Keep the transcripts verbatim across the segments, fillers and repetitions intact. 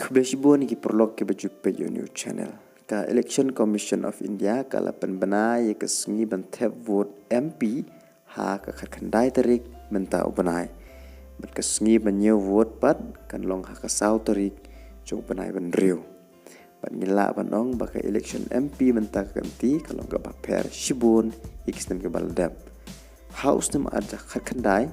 Khublei shibun ïa ki paralok kiba ju peit ïa u new channel. Ka Election Commission of India ka la pynbna ïa ka sngi ban thep vote M P ha ka khatkhyndai tarik mynta u bnai. Bad ka sngi ban ñiew vote pat kan long ha ka saw tarik jong u bnai ba hynriew. Bad ngi lah ban ong ba ka election M P mynta ka kynti ka long kaba pher shibun ïa ki snem kiba la dep. Ha u snem ar hajar khatkhyndai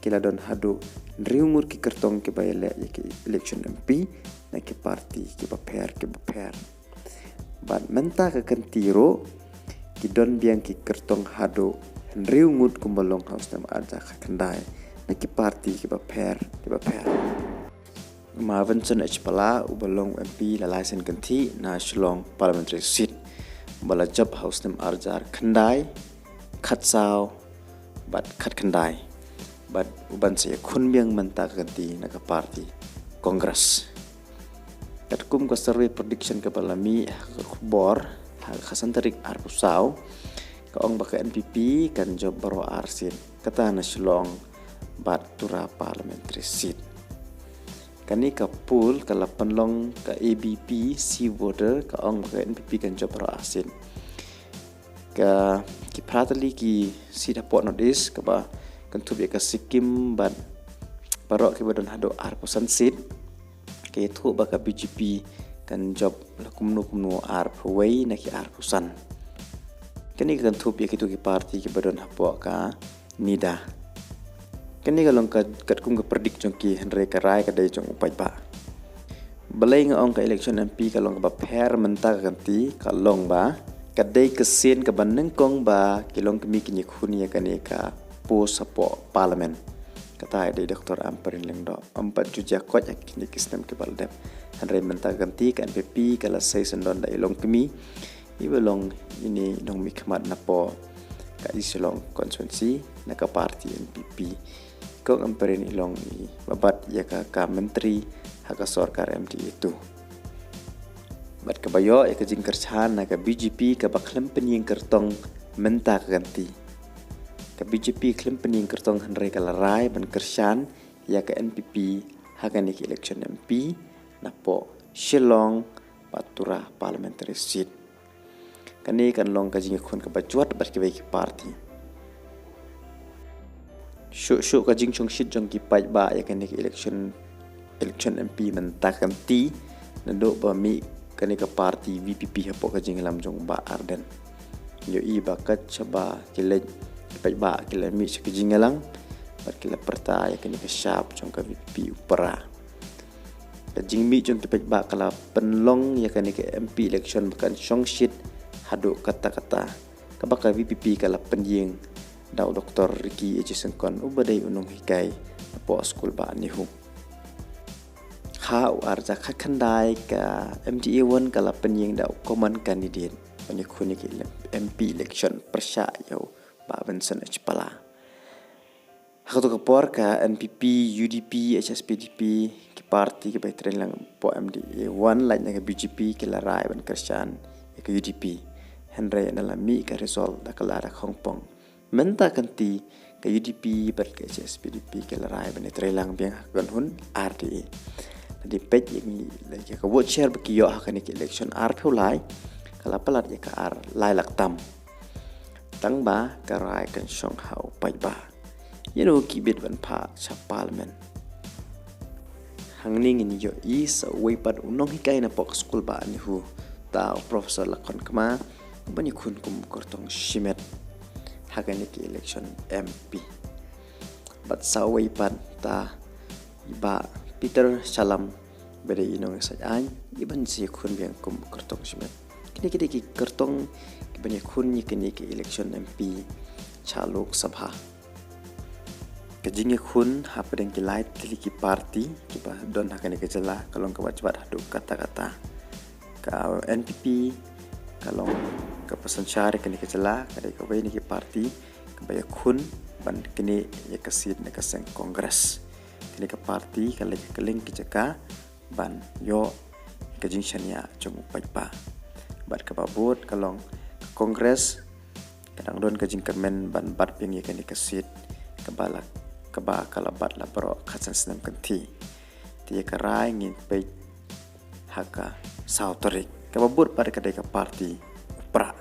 ki la don haduh hynriew ngut ki kyrtong kiba ïaleh ïa ki election M P na ki party kiba pher kiba pher. Bad mynta ka kynti ruh ki don biang ki kyrtong haduh hynriew ngut kumba long ha u snem ar hajar khatkhyndai na ki party kiba pher kiba pher. Ma Vincent H Pala uba long M P la lai sien kynthih na Shillong Parliamentary Seat, ba la jop ha u snem ar hajar khyndai, khatsaw bad khatkhyndai. Bad uban sa ïakhun biang mynta ka kynti na ka party Congress. Katkum ka survey prediction kaba la mih ha ka khubor ha ka khatsan tarik arphew saw, ka ong ba ka N P P kan jop baroh ar seat, kata na Shillong bad Tura Parliamentary Seat. Kane ka poll ka la pynlong ka A B P C Voter, ka ong ba ka N P P kan jop baroh ar seat. Ka, ki phra tylli ki seat hapoh North East kaba kynthup ïa ka Sikkim bad baroh kiba don haduh arphew san seat, ka ïathuh ba ka B J P kan jop la kumno kumno arphew wei na ki arphew san. Kane ka kynthup ïa kito ki party kiba don hapoh ka NIDA. Kane ka long ka katkum ka predict jong ki, hynrei ka rai ka dei jong u paidbah. Balei nga ong ka election M P ka long kaba pher mynta ka kynti, ka long ba ka dei ka sien kaba nyngkong ba ki longkmie kin ïakhun ïa kane ka post hapoh Parliament. Kata ka dei Doctor Ampareen Lyngdoh, ym pat ju jia koit ha kine ki snem kiba la dep. Hynrei mynta ka kynti ka N P P ka la sei syndon da i longkmie iba long ine i nongmihkhmat napoh ka East Shillong constituency na ka party N P P. Kong Ampareen i long iba bat ïa ka, ka myntri ha ka sorkar M D A two. Bad kaba ïoh ïa ka jingkyrshan na ka B J P kaba khlem pynïeng kyrtong mynta ka kynti. Ka B J P khlem pynïeng kyrtong, hynrei ka la rai ban kyrshan ïa ka N P P ha kane ka election M P napoh Shillong bad Tura Parliamentary Seat. Kane kan long ka jingïakhun kaba jwat bad kiwei ki party. Shuh shuh ka jingshongshit jong ki paidbah ïa kane ka election, election M P mynta ka kynti, naduh ba mih kane ka party V P P hapoh ka jingïalam jong Bah Ardent. Ïohi ba kat shaba ki leit, ki paidbah ki la mih sha ka jingïalang bad ki la pyrta ïa kane ka shap jong ka V P P u para. Ka jingmih jong ki paidbah ka la pynlong ïa kane ka M P election ba kan shongshit haduh katta katta, kaba ka V P P ka la pynïeng da u Doctor Ricky A J Syngkon uba dei u nonghikai hapoh skul Bah NEHU. Ha u ar hajar khatkhyndai ka M D A one ka la pynïeng da u common candidate ban ïakhun ïa ka M P election pyrshah ïa u Bah Vincent H Pala. Ha kato ka por ka N P P, U D P, H S P D P, ki party kiba ïatrei lang hapoh M D A one lait na ka B J P ki la rai ban kyrshan ïa ka U D P. Hynrei ynda la mih ka result da ka la da khongpong. Mynta ka kynti ka U D P bad ka H S P D P ki la rai ban ïatrei lang biang ha ka kynhun R D A. Lada peit ïa ngi, ïa ka vote share ba ki ïoh ha kane ka election arphew lai, ka la palat ïa ka ar lai lak tam. Tang ba ka rai kan shong ha u paidbah. Ïa u ki bit ban phah sha Parliament. Hangne ngin ïohi sa uwei pat u nonghikai napoh ka skul Bah NEHU, ta u Professor Lakhon Kma, ban ïakhun kum u kyrtong shimet ha kane ka election M P. Bad sa uwei pat ta i Bah Peter Shallam, ba dei i nongïasaid aiñ, i ban sa ïakhun biang kum u kyrtong shimet. Kine ki dei ki kyrtong kiban ïakhun ïa kane ka election M P sha Lok Sabha. Ka jingïakhun hapdeng ki lai tylli ki party kiba don ha kane ka jylla ka long kaba jwat haduh katta katta. Ka N P P ka long kaba synshar ïa kane ka jylla, ka dei kawei na ki party kaba ïakhun ban knieh ïa ka seat na ka seng Congress. Kane ka party ka leit ha kylleng ki jaka ban ïoh ka jingshaniah jong u paidbah. Bad kaba bud ka long ka Congress ka dang don ka jingkyrmen ban bat biang ïa kane ka seat kaba la, kaba ka la bat la baroh khatsan snem kynthih. Te ïa ka rai ngin peit ha ka saw tarik. Kaba bud pat ka dei ka party u Prah.